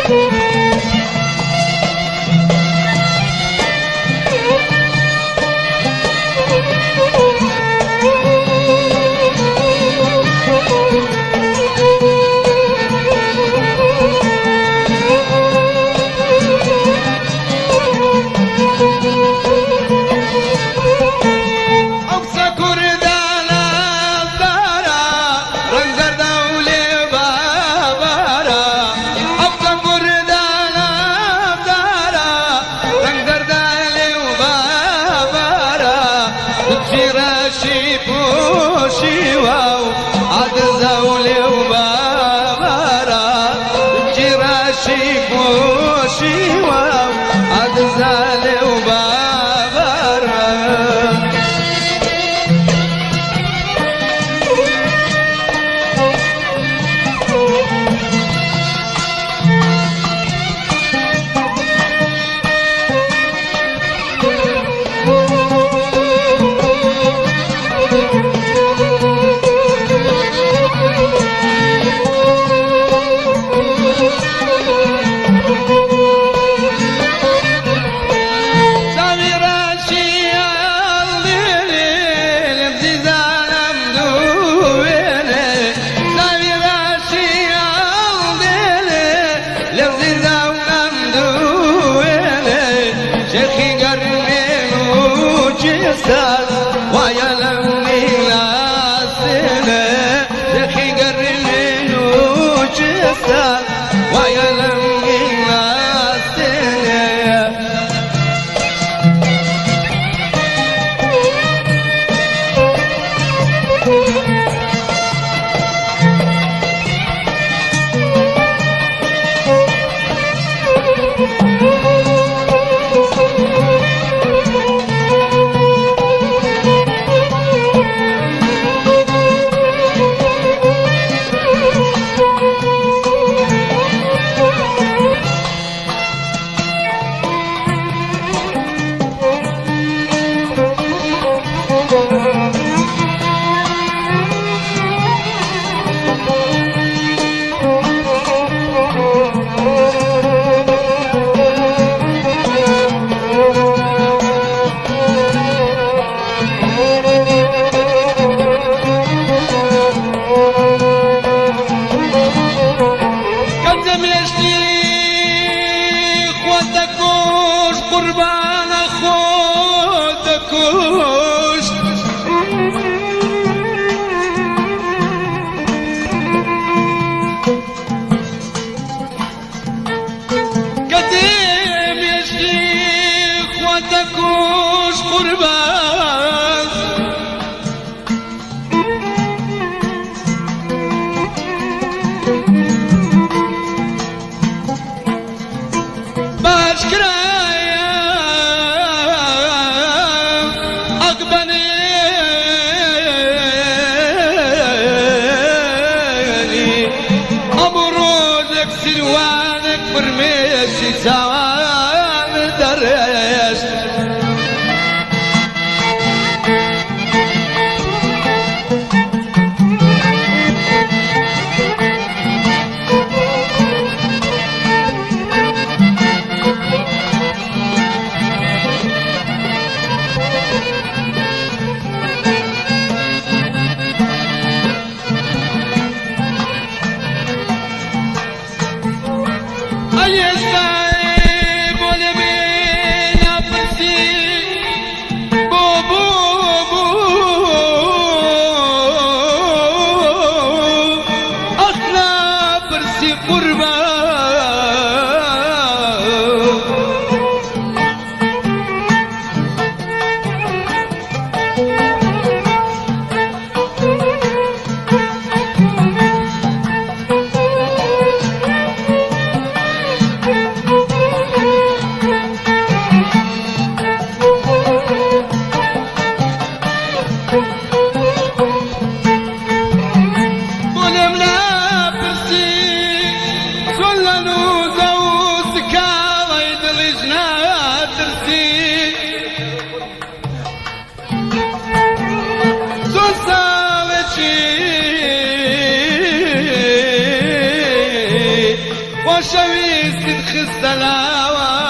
ئەو کچە کوردە نازدارە، ڕەنگ زەردە و لێوبارە. ئەو کچە کوردە نازدارە، ڕەنگ زەردە لێوبارە. کچی ڕەشی پۆشیوە و عادزە و لێوبارە. کچی ڕەشی پۆشیوە و عادزە لێوبارە. چاوی ڕەشی هەڵدێنێ لەم زیندانەم دوێنێ. چاوی ڕەشی هەڵدێنێ لەم زیندانەم دوێنێ. شێخی گەرمێن و چێستان وایە لەم نیناسێنێ. شێخی گەرمێن و چێستان وایە لەم نیناسێنێ. کەچە مێشتی خۆت دەکوشت، قوربانە خۆت دەکوشت. کەچێ مێشتی خۆت دەکوشت، قوربان باشکرایە ئەکبەنێنی هەموو ڕۆژێک سیروانێک فرمێشی چاوان دەڕێشت. ئەی ئێستای بۆ لێمێ ناپرسی بۆ بۆ بۆ ئەخ ناپرسی قوربان. بۆ لێم ناپرسی چۆن لە نووزە و سکاڵەی دڵیش ناترسی. چۆن ساڵێکی خۆشەویست. هیچت خستە لاوە.